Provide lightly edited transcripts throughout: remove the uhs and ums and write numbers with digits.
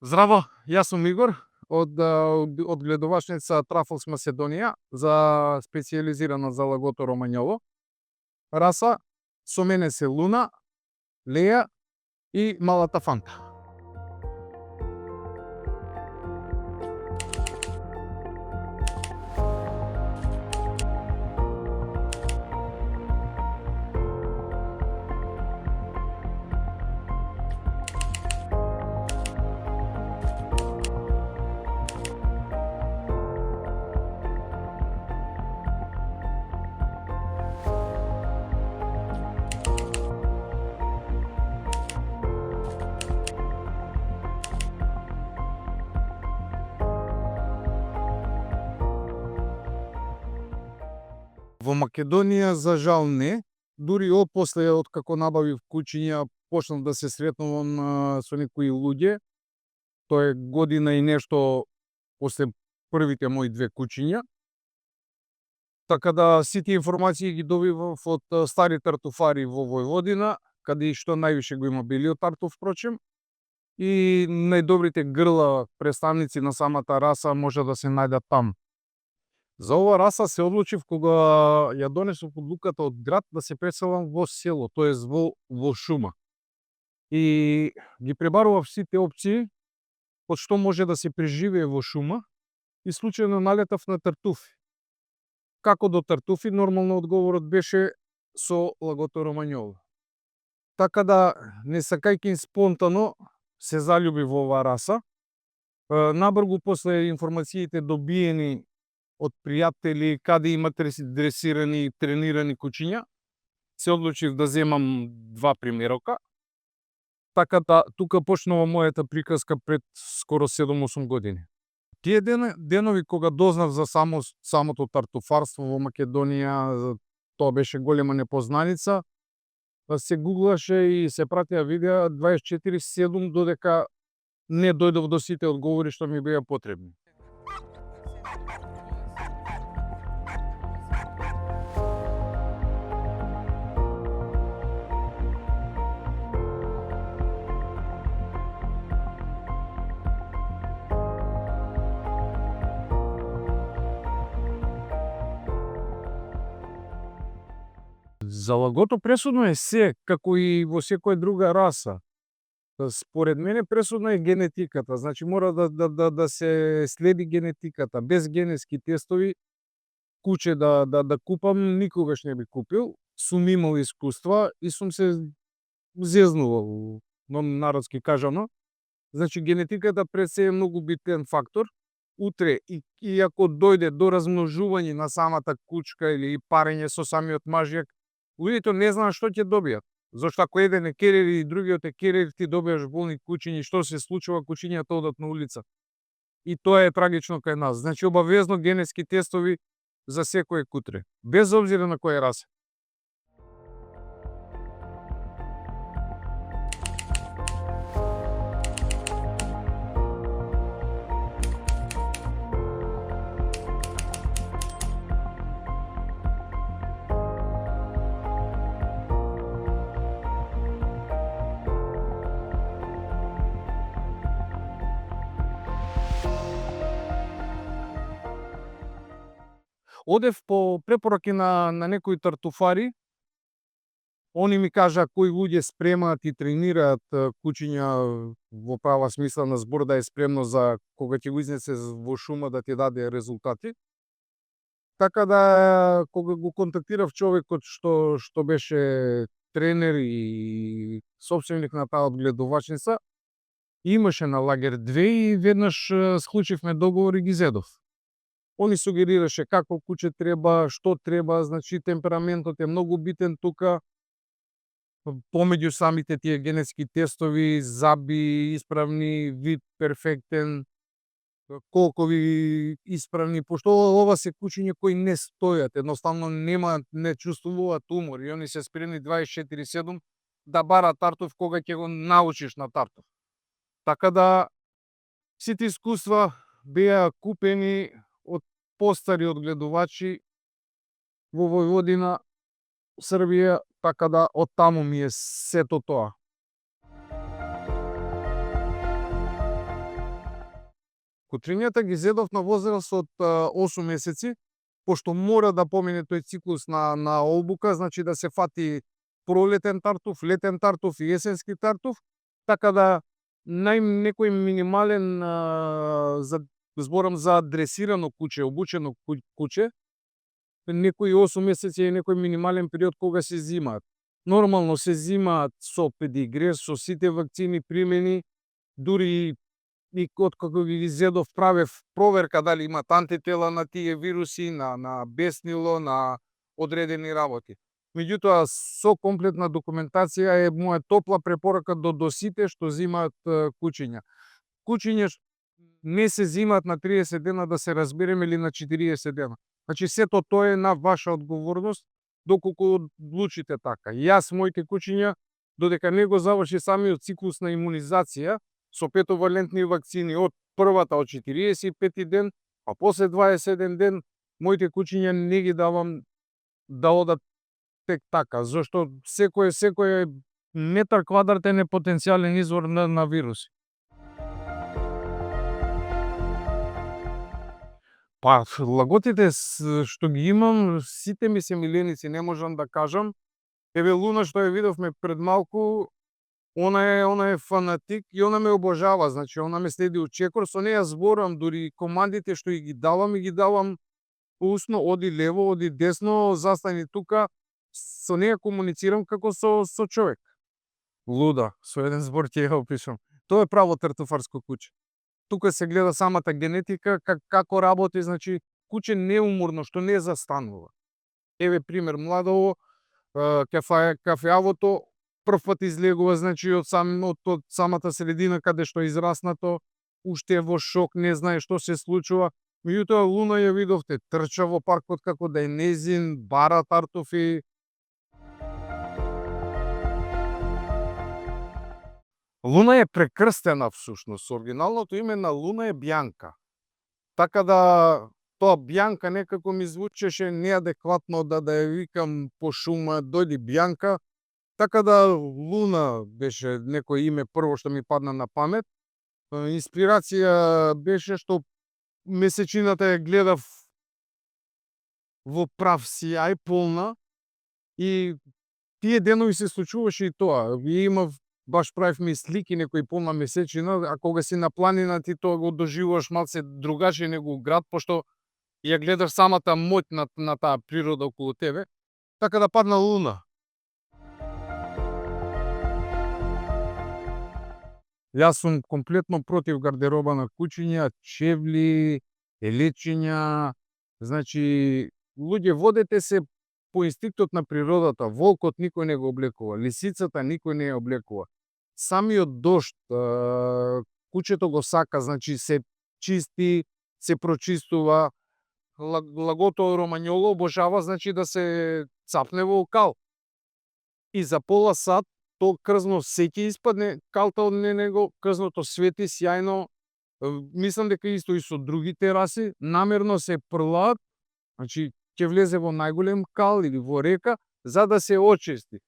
Здраво, јас сум Игор од гледувачница Трафолс Македонија за специјализирана за лагото ромањово. Раса со мене се Луна, Леја и малата Фанта. Во Македонија за жал не, дури после од како набавив кучиња почнав да се сретнувам со некои луѓе. Тоа е година и нешто после првите мои две кучиња. Така да сите информации ги добивав од стари тартуфари во Војводина, каде и што највише го има белиот тартуф впрочем. И најдобрите грла представници на самата раса може да се најдат таму. За ова раса се одлучив кога ја донесов одлуката од град да се преселам во село, тоест во шума. И ги пребарував сите опции од што може да се преживее во шума и случајно налетав на тартуфи. Како до тартуфи, нормално одговорот беше со лагото ромањово. Така да, не сакајќи спонтано, се заљубив во оваа раса. Набргу после информациите добиени од пријатели каде имат дресирани и тренирани кучиња, се одлучив да земам два примерока. Така да тука почнува мојата приказка пред скоро 7-8 години. Тие денови кога дознав за самото тартуфарство во Македонија, тоа беше голема непознаница, се гуглаше и се пратеа видеа 24/7 додека не дојдов до сите одговори што ми беа потребни. За лагото пресудно е се, како и во секоја друга раса. Според мене пресудна е генетиката, значи мора да се следи генетиката. Без генетски тестови куче да купам никогаш не би купил. Сум имал искуства и сум се зезнувал, народски кажано. Значи генетиката пред се е многу битен фактор. Утре, и ако дојде до размножување на самата кучка или парење со самиот мажјак, луѓето не знаат што ќе добијат. Зошто ако еден е керер и другиот е керер, ти добијаш болни кучиња и што се случува, кучињата одат на улица. И тоа е трагично кај нас. Значи обавезно генетски тестови за секој кутре, без обзира на која раса. Одев по препораки на некои тартуфари. Они ми кажа кои луѓе спремаат и тренираат кучиња во права смисла на збор, да е спремно за кога ќе го изнесе во шума да ти даде резултати. Така да кога го контактирав човекот што беше тренер и сопственик на таа одгледувачница, имаше на лагер 2 и веднаш склучивме договор и ги зедов. Они сугерираше какво куче треба, што треба, значи темпераментот е многу битен тука. Помеѓу самите тие генетски тестови, заби исправни, вид перфектен, колкови исправни, пошто ова се кучиња кои не стојат, едноставно не чувствуваат умор и они се спремни 24/7 да бараат тартуф кога ќе го научиш на тартуф. Така да сите искуства беа купени од постари одгледувачи во Војводина, Србија, така да од таму ми е сето тоа. Кутринјата ги зедов на возраст од 8 месеци, пошто мора да помине тој циклус на обука, значи да се фати пролетен тартуф, летен тартуф и есенски тартуф, така да некој минимален зборам за дресирано куче, обучено куче, некои 8 месеци е некој минимален период кога се зимаат. Нормално се зимаат со педигре, со сите вакцини примени, дури и откако ги зедов правев проверка дали имаат антитела на тие вируси, на беснило, на одредени работи. Меѓутоа, со комплетна документација е моја топла препорака до сите што зимаат кучиња. Кучиња не се зимаат на 30 дена, да се разбереме, или на 40 дена. Значи сето тоа е на ваша одговорност доколку одлучите така. Јас моите кучиња, додека не го заврши самиот циклус на имунизација со петовалентни вакцини од првата од 45 ден, а после 27 ден, моите кучиња не ги давам да одат тек така, зашто секој метар квадратен е потенцијален извор на вируси. Па, лаготите што ги имам, сите ми се миленици, не можам да кажам. Еве Луна што ја видовме пред малку, она е фанатик и она ме обожава, значи она ме следи од чекор, со неја зборам, дури командите што ги давам усно, оди лево, оди десно, застани тука, со неја комуницирам како со човек. Луда, со еден збор ќе ја опишам. Тоа е право тартуфарско куче. Тука се гледа самата генетика, како работи, значи куче неуморно, што не застанува. Еве пример, младово, кафеавото, прв пат излегува, значи од самата средина каде што е израснато, уште е во шок, не знае што се случува. Меѓутоа Луна ја видовте, трча во паркот како да е незин, бара тартуфи. Луна е прекрстена всушност. Оригиналното име на Луна е Бјанка. Така да тоа Бјанка некако ми звучеше неадекватно да ја викам по шума, дојди Бјанка. Така да Луна беше некој име прво што ми падна на памет. Инспирација беше што месечината ја гледав во прав сијај, полна, и тие денови се случуваше и тоа. Имав, баш правевме слики некој полна месечина, а кога си на планина ти тоа го доживуваш малце другачи него град, пошто ја гледаш самата моќ на таа природа околу тебе. Така да падна Луна. Јас сум комплетно против гардероба на кучиња, чевли, елечиња. Значи, луѓе, водете се по инстинктот на природата. Волкот никој не го облекува, лисицата никој не ја облекува. Самиот дожд, кучето го сака, значи се чисти, се прочистува. Лагото ромањоло обожава, значи да се цапне во кал. И за пола сат то крзно се ќе испадне калта од него, крзното свети сјајно. Мислам дека исто и со другите раси, намерно се прлаат, значи ќе влезе во најголем кал или во река, за да се очисти.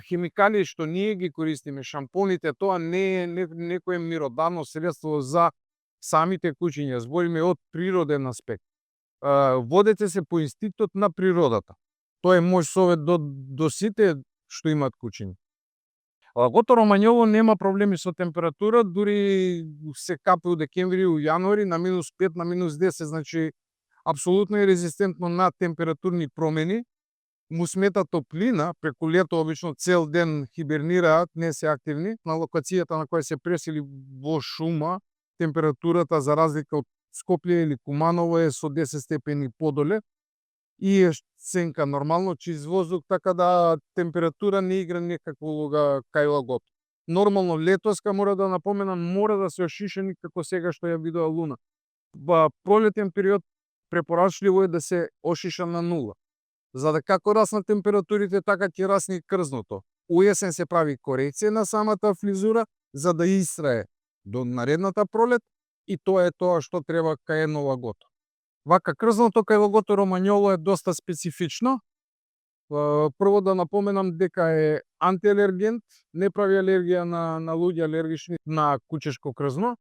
Химикали што ние ги користиме, шампоните, тоа не е некое миродавно средство за самите кучиња, збориме од природен аспект. Водете се по инстинктот на природата. Тоа е мој совет до сите што имаат кучиња. Лагото ромањоло нема проблеми со температура, дури се капе у декември, у јануари на -5, на -10, значи апсолутно е резистентно на температурни промени. Му смета топлина, преку лето обично цел ден хибернираат, не се активни. На локацијата на која се пресели во шума, температурата за разлика од Скопје или Куманово е со 10 степени подоле и е сенка нормално, чист воздух, така да температура не игра некаква улога кај лагото. Нормално летоска, мора да напоменам, мора да се ошишени како сега што ја видува Луна. Пролетен период препорачливо е да се ошиша на 0. За да како раснат температурите, така ќе расне и крзното. У есен се прави корекција на самата флизура, за да истрае до наредната пролет, и тоа е тоа што треба кај едно лагото. Вака, крзното кај лагото ромањоло е доста специфично. Прво да напоменам дека е антиалергент, не прави алергија на луѓе алергични на кучешко крзно.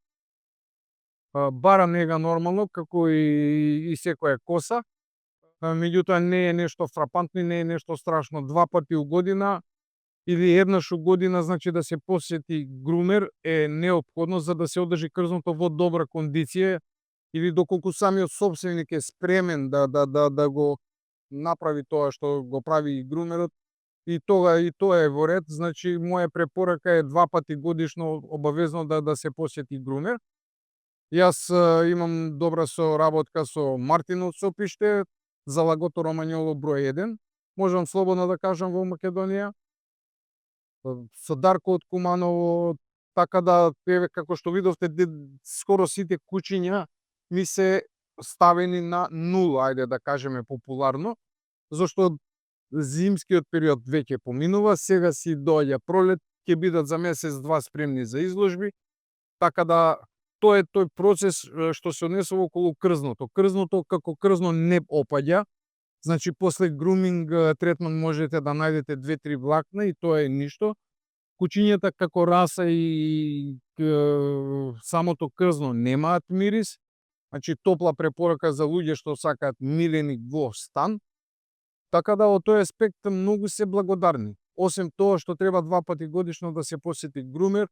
бара нега нормално, како и секоја коса. Меѓутоа не е нешто фрапантно и не е нешто страшно. 2 пати у година или еднаш у година, значи да се посети грумер е неопходно за да се одржи крзното во добра кондиција или доколку самиот собственик е спремен да го направи тоа што го прави и грумерот, и тоа е во ред. Значи моја препорака е 2 пати годишно обавезно да се посети грумер. Јас имам добра соработка со Мартиново сопиште за лагото Ромањоло број 1. Можам слободно да кажам во Македонија. Со Дарко од Куманово, така да еве како што видовте скоро сите куќиња ми се ставени на нула, ајде да кажеме популарно, зашто зимскиот период веќе поминува, сега си доаѓа пролет, ќе бидат за месец-два спремни за изложби, така да тоа е тој процес што се однесува околу крзното. Крзното како крзно не опаѓа, значи после груминг третман можете да најдете 2-3 влакна и тоа е ништо. Куќињата како раса и самото крзно немаат мирис, значи топла препорака за луѓе што сакаат миленик во стан. Така да од тој аспект многу се благодарни. Осем тоа што треба 2 пати годишно да се посети грумер,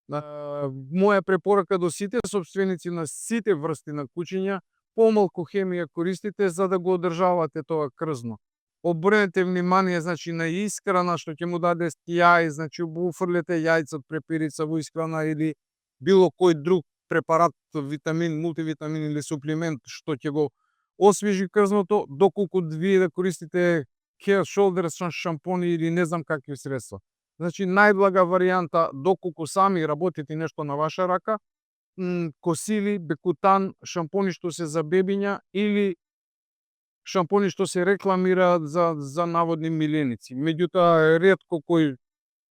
моја препорака до сите сопственици на сите врсти на куќиња, помалку хемија користите за да го одржавате тоа крзно. Обрнете внимание, значи, на исхрана што ќе му даде јај, значи уфрлете јајца од препирица во исхрана или било кој друг препарат, витамин, мултивитамин или суплимент што ќе го освежи крзното, доколку вие да користите hair shoulder шампони или не знам какви средства. Значи најблага варијанта, доколку сами работите нешто на ваша рака, косили, бекутан, шампони што се за бебиња или шампони што се рекламираат за наводни миленици. Меѓутоа ретко кој,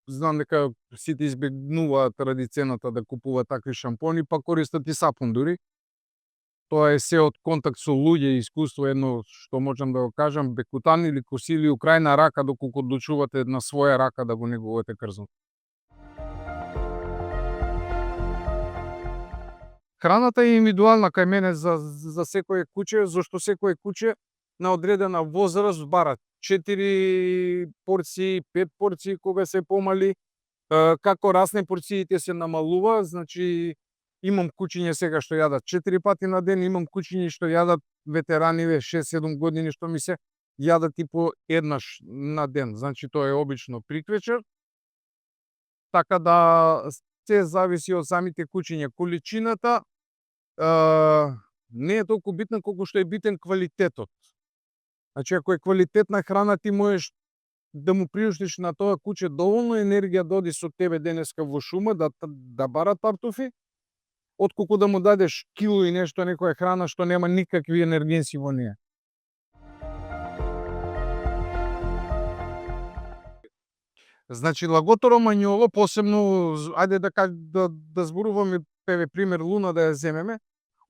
знам дека сите избегнуваат традицијната да купуваат такви шампони, па користат и сапун дури. Тоа е се од контакт со луѓе и искуство, едно што можам да го кажам, бекутан или косили у крајна рака, доколку одлучувате на своја рака да го негувате крзното. Храната е индивидуална кај мене за секое куќе, зашто секое куќе на одредена возраст бара 4 порции, 5 порции кога се помали. Како расне порциите се намалува, значи имам куќиња сега што јадат 4 пати на ден, имам куќиња што јадат ветераниве 6-7 години што ми се јадат и по еднаш на ден. Значи тоа е обично приквечер. Така да се зависи од самите куќиња. Количината не е толку битна колку што е битен квалитетот. Значи ако е квалитетна храна, ти можеш да му приуштиш на тоа куќе доволно енергија да оди со тебе денеска во шума да бара тартуфи, отколку да му дадеш кило и нешто некоја храна што нема никакви енергенси во неја. Значи лагото Ромањоло, посебно, ајде да зборуваме, еве пример Луна да ја земеме,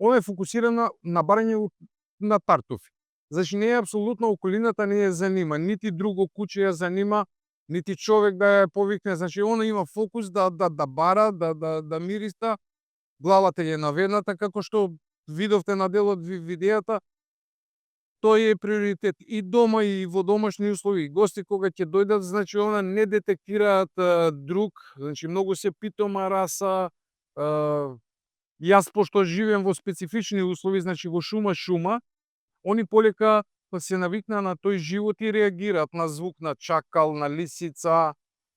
ова е фокусирана на барање на тартуфи. Значи не е апсолутно околината не ја занима, нити друго куќе ја занима, нити човек да ја повикне, значи она има фокус да бара, да мириста, главата е наведната, како што видовте на дел од видеото, тој е приоритет и дома и во домашни услови. Гости кога ќе дојдат, значи она не детектираат друг, значи многу се питома раса. Јас пошто живеам во специфични услови, значи во шума, они полека се навикнаа на тој живот и реагираат на звук на чакал, на лисица.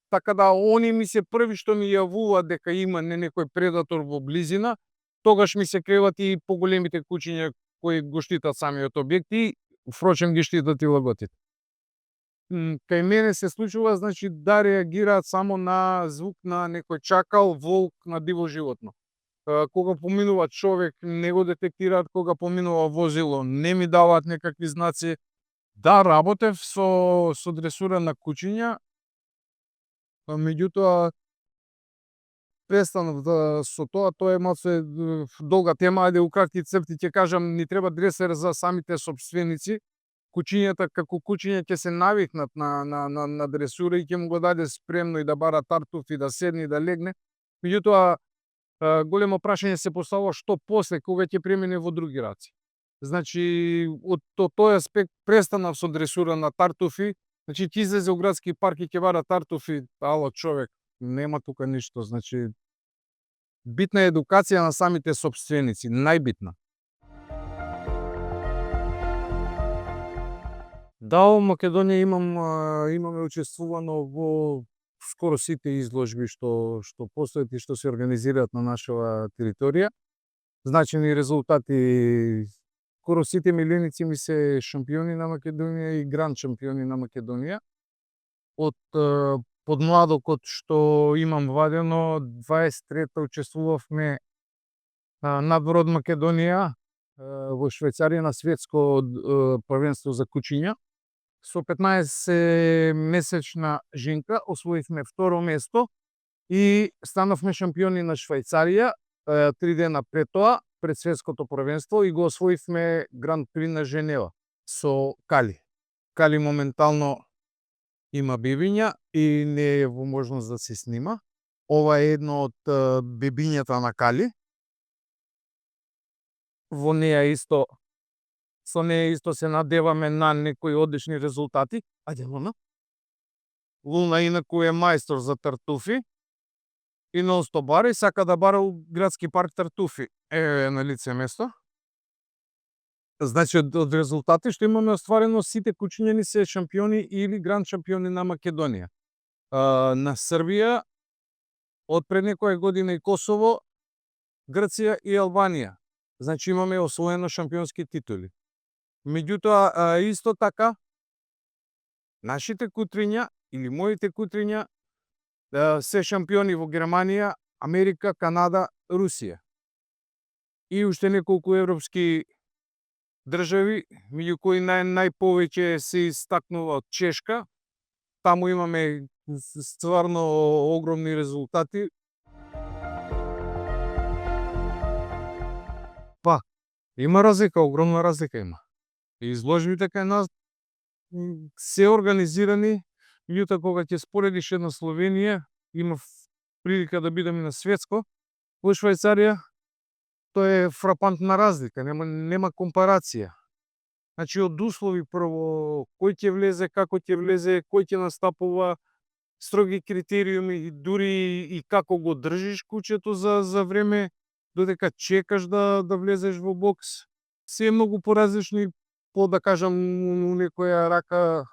Така да они ми се први што ми јавуваат дека има некој предатор во близина, тогаш ми се креват и поголемите куќиња кои го штитат самиот објект и впрочем ги штитат и лаготите. Кај мене се случува, значи, да реагираат само на звук на некој чакал, волк, на диво животно. Кога поминува човек, не го детектираат, кога поминува возило, не ми даваат некакви знаци. Да, работев со дресура на куќиња, меѓутоа престанав со тоа е малку долга тема, ајде у кратки црти ќе кажам, ни треба дресер за самите сопственици. Куќињата како куќиња ќе се навикнат на дресура и ќе му го даде спремно и да бара тартуф и да седне и да легне. Меѓутоа големо прашање се поставува што после кога ќе премине во други раци. Значи од тој аспект престанав со дресура на тартуфи. Значи ќе излезе у градски парк и ќе бара тартуфи, ало човек, нема тука ништо, значи битна е едукација на самите сопственици, најбитна. Да, во Македонија имаме учествувано во скоро сите изложби што постојат и што се организираат на нашава територија. Значени резултати, скоро сите милионици ми се шампиони на Македонија и гранд шампиони на Македонија. Од подмладокот што имам вадено, 23-та учествувавме надвор од Македонија во Швајцарија на светско првенство за кучиња. Со 15-месечна женка освоивме второ место и станавме шампиони на Швајцарија 3 дена пред тоа, пред светското првенство, и го освоивме Гранд При на Женева со Кали. Кали моментално има бебиња и не е во можност да се снима. Ова е едно од бебињата на Кали. Со неја исто се надеваме на некои одлични резултати. Ајде, Луна. Луна инаку е мајстор за тартуфи и нон-стоп бара и сака да бара у градски парк тартуфи. Е на лице место. Значи од резултати што имаме остварено, сите кучиња ни се шампиони или гранд шампиони на Македонија. На Србија од пред некоја година и Косово, Грција и Албанија. Значи имаме освоено шампионски титули. Меѓутоа, исто така, нашите кутриња или моите кутриња се шампиони во Германија, Америка, Канада, Русија. И уште неколку европски држави, меѓу кои најповеќе се истакнува од Чешка. Таму имаме стварно огромни резултати. Па, има разлика, огромна разлика има. Изложбите кај нас се организирани, меѓутоа кога ќе споредиш една Словенија, имав прилика да бидам и на светско, во Швајцарија, тоа е фрапантна разлика, нема компарација. Значи од услови прво, кој ќе влезе, како ќе влезе, кој ќе настапува, строги критериуми, дури и како го држиш кучето за време додека чекаш да влезеш во бокс. Се е многу поразлични, да кажам, у некоја рака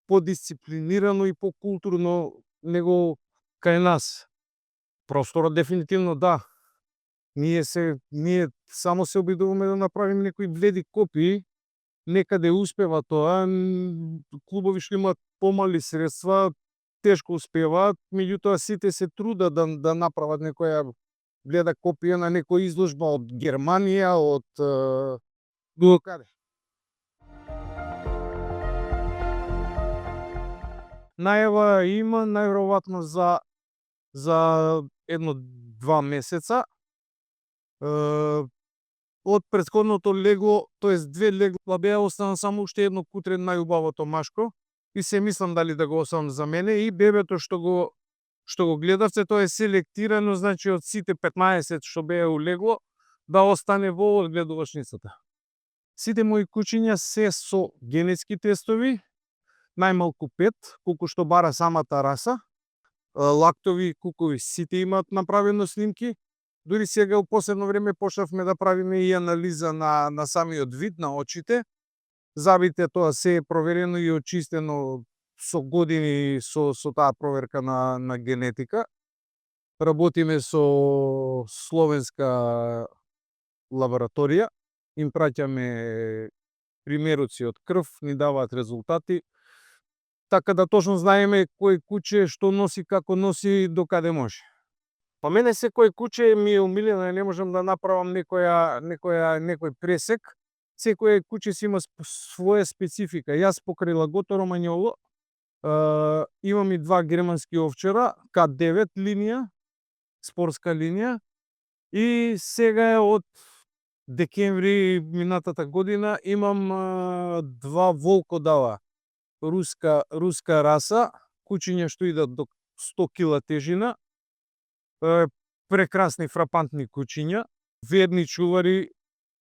подисциплинирано и покултурно него кај нас. Просторот дефинитивно да. Ние само се обидуваме да направиме некои бледи копии, некаде успева тоа, клубови што имаат помали средства, тешко успеваат, меѓутоа сите се трудат да направат некоја бледа копија на некоја изложба од Германија, од било каде. Најава има најверојатно за 1-2 месеца. Од претходното легло, тоест 2 легла беа, остана само уште едно кутре, најубавото машко, и се мислам дали да го оставам за мене, и бебето што го гледавте, тоа е селектирано, значи од сите 15 што беа у легло, да остане во одгледувачницата. Сите мои кучиња се со генетски тестови, најмалку 5, колку што бара самата раса. Лактови кукови сите имаат направено снимки. Дури сега у последно време почнавме да правиме и анализа на самиот вид на очите. Забите тоа се е проверено и очистено со години со таа проверка на генетика. Работиме со словенска лабораторија, им праќаме примеруци од крв, ни даваат резултати, така да точно знаеме кој куче што носи, како носи, докаде може. Па мене секој куче ми е умилено, не можам да направам некој пресек. Секој куче си има своја специфика. Јас покрај лагото ромањоло имам и 2 германски овчара, К9 линија, спортска линија, и сега од декември минатата година имам 2 волкодава, руска раса, кучиња што идат до 100 кила тежина. прекрасни фрапантни кучиња, верни чувари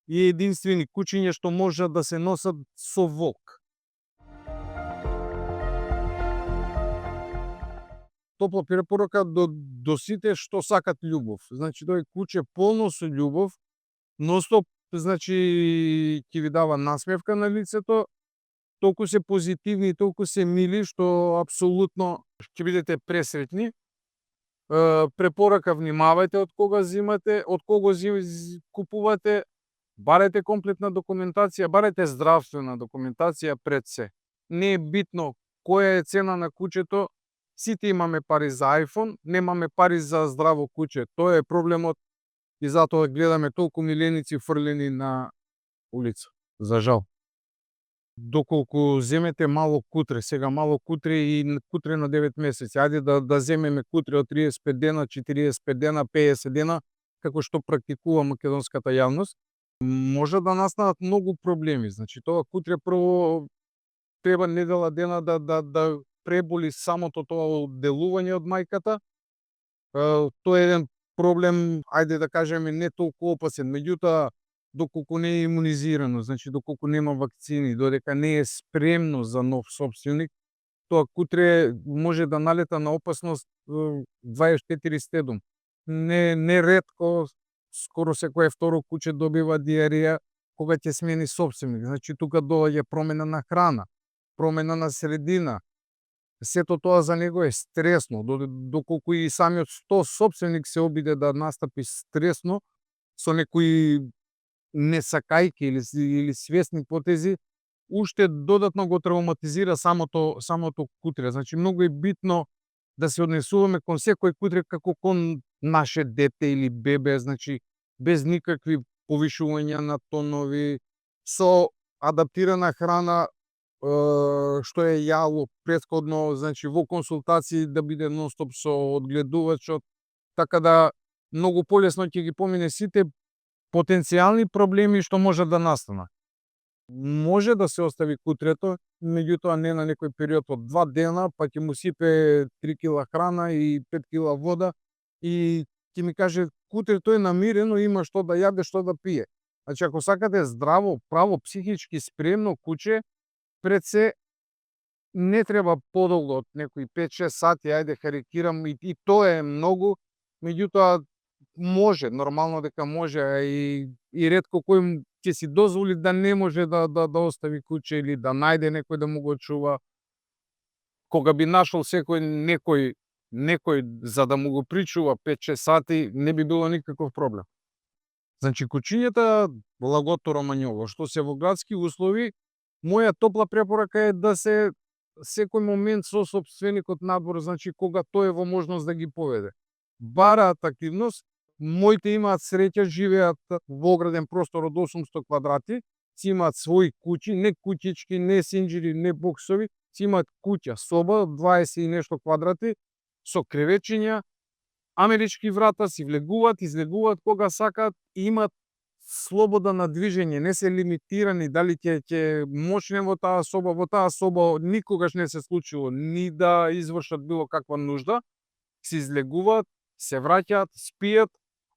и единствени кучиња што можат да се носат со волк. Топла препорака до сите што сакат љубов. Значи тоа е куче полно со љубов, ностоп, значи ќе ви дава насмевка на лицето, толку се позитивни и толку се мили што апсолутно ќе бидете пресретни. Препорака, внимавајте од кога зимате, од кого купувате, барајте комплетна документација, барајте здравствена документација пред се. Не е битно која е цена на кучето, сите имаме пари за iPhone, немаме пари за здраво куче. Тоа е проблемот и затоа гледаме толку миленици фрлени на улица. За жал. Доколку земете мало кутре, сега мало кутре и кутре на 9 месеци, ајде да земеме кутре од 35 дена, 45 дена, 50 дена, како што практикува македонската јавност, може да настанат многу проблеми. Значи тоа кутре прво треба недела дена да преболи самото тоа одделување од мајката. Тоа е еден проблем, ајде да кажеме, не толку опасен, меѓутоа доколку не е имунизирано, значи доколку нема вакцини, додека не е спремно за нов собственик, тоа кутре може да налета на опасност 24/7. Не ретко, скоро секое второ куче добива диарија кога ќе смени собственик. Значи тука доаѓа промена на храна, промена на средина. Сето тоа за него е стресно, доколку и самиот собственик се обиде да настапи стресно со некои несакајки или свесни потези, уште додатно го травматизира самото кутре. Значи многу е битно да се однесуваме кон секој кутре како кон наше дете или бебе, значи без никакви повишувања на тонови, со адаптирана храна, што е јало претходно, значи во консултации да биде нонстоп со одгледувачот, така да многу полесно ќе ги помине сите потенцијални проблеми што можат да настанат. Може да се остави кутрето, меѓутоа не на некој период од 2 дена, па ќе му сипе 3 кила храна и 5 кила вода и ќе ми каже кутрето е намирено, има што да јаде, што да пие. Значи ако сакате здраво, право, психички спремно куче, пред се не треба подолго од некои 5-6 сати, ајде карикирам, и тоа е многу, меѓутоа може, нормално дека може, и ретко кој ќе си дозволи да не може да остави куче или да најде некој да му го чува. Кога би нашол некој за да му го причува 5-6 сати, не би било никаков проблем. Значи кучињата лагото ромањово, што се во градски услови, моја топла препорака е да се секој момент со собственикот надвор, значи кога тој е во можност да ги поведе. Бараат активност, моите имаат среќа, живеат во ограден простор од 800 квадрати, си имаат своји куќи, не куќички, не синџири, не боксови, си имаат куќа, соба, 20 и нешто квадрати, со кревечиња, амерички врата, си влегуваат, излегуваат кога сакаат и имаат слобода на движење, не се лимитирани дали ќе мочне во таа соба никогаш не се случило ни да извршат било каква нужда, се излегуваат, се враќаат, спијат,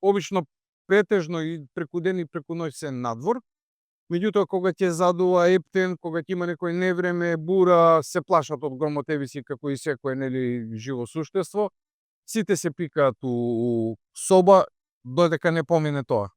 обично претежно и преку ден и преку ноќ се надвор. Меѓутоа кога ќе задува ептен, кога ќе има некој невреме, бура, се плашат од громотевици како и секое нели живо суштество. Сите се пикаат у соба додека не помине тоа.